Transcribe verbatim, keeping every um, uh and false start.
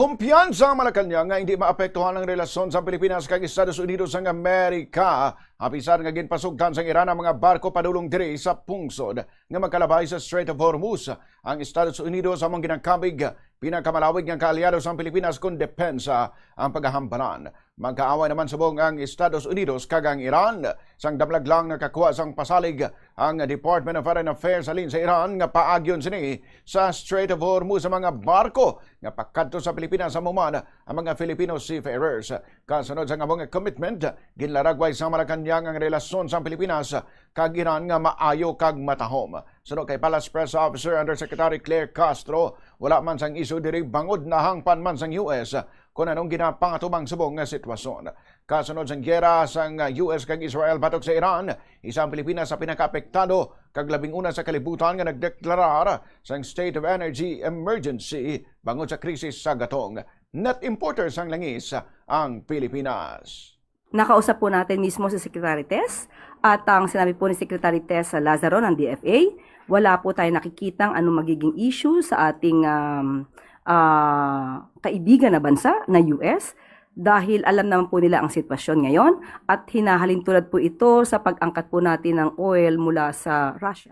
Kumpiyansa ang Malacañang nga hindi maapektuhan ang relasyon sa Pilipinas kag Estados Unidos sang Amerika, apisar nga ginpasugtan sang Iran ang mga barko padulong diri sa pungsod nga magkalabay sa Strait of Hormuz. Ang Estados Unidos among ginakabig pinakamalawig nga kaalyado sang Pilipinas kon depensa ang paghahambalan. Magkaaway naman subong ang Estados Unidos kag ang Iran. Sang damlag lang nakakuha sang pasalig ang Department of Foreign Affairs halin sa Iran nga paagyon sini sa Strait of Hormuz sa mga barko nga pakadto sa Pilipinas, amo man ang mga Filipino seafarers. Kasunod sa among commitment, ginlaragway sa Malacañang ang relasyon sa Pilipinas kag Iran nga maayo kag matahom. Suno kay Palace Press Officer Undersecretary Claire Castro, wala man sang isyu diri bangod nahangpan man sang U S kon anong ginapangatubang subong nga sitwasyon. Kasunod sang giyera sang U S kag Israel batok sa Iran, isa ang Pilipinas sa pinakaapektado kag labing una sa kalibutan nga nagdeklarar sang state of energy emergency bangod sa krisis sa gatong. Net importer sang langis ang Pilipinas. Nakausap po natin mismo si Secretary Tess at ang sinabi po ni Secretary Tess Lazaro ng D F A, wala po tayo nakikitang anong magiging issue sa ating um, ah, kaibigan na bansa na U S dahil alam naman po nila ang sitwasyon ngayon at hinahalin tulad po ito sa pag-angkat po natin ng oil mula sa Russia.